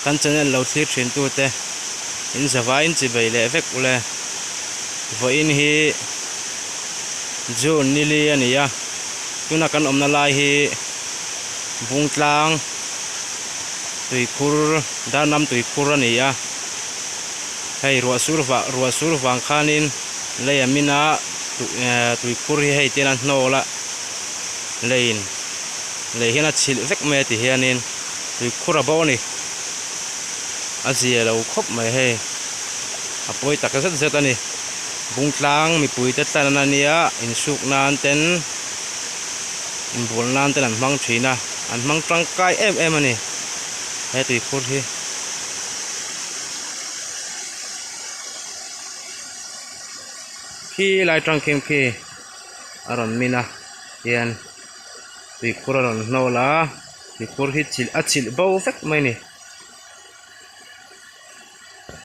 Kan channel lo thlir thin tute in zavaiin chibei leh vek ule. Vawiin hi June nili a ni a, tuna kan awmna lai hi Bungtlang tuikhur Darnam tuikhur a ni a. Hei ruah sur vah ruah sur vang khanin lei a min a tuikhur hi hei tian a hnawl a leiin lei hian a chhilh vek mai a ti hianin. Tuikhur a bo a ni. A zia lo khawp mai hei. A pawi tak zet zet a ni. Bungtlang mipui te tlan a nia insuk nan ten inbual nan ten an hmang thin a. An hmang tangkai em em a ni he tuikhur hi. Khi lai tang khin khi a rawn min a hian tuikhur a rawn hnawl a. Tuikhur hi chilh a chilh bo vek mai a ni.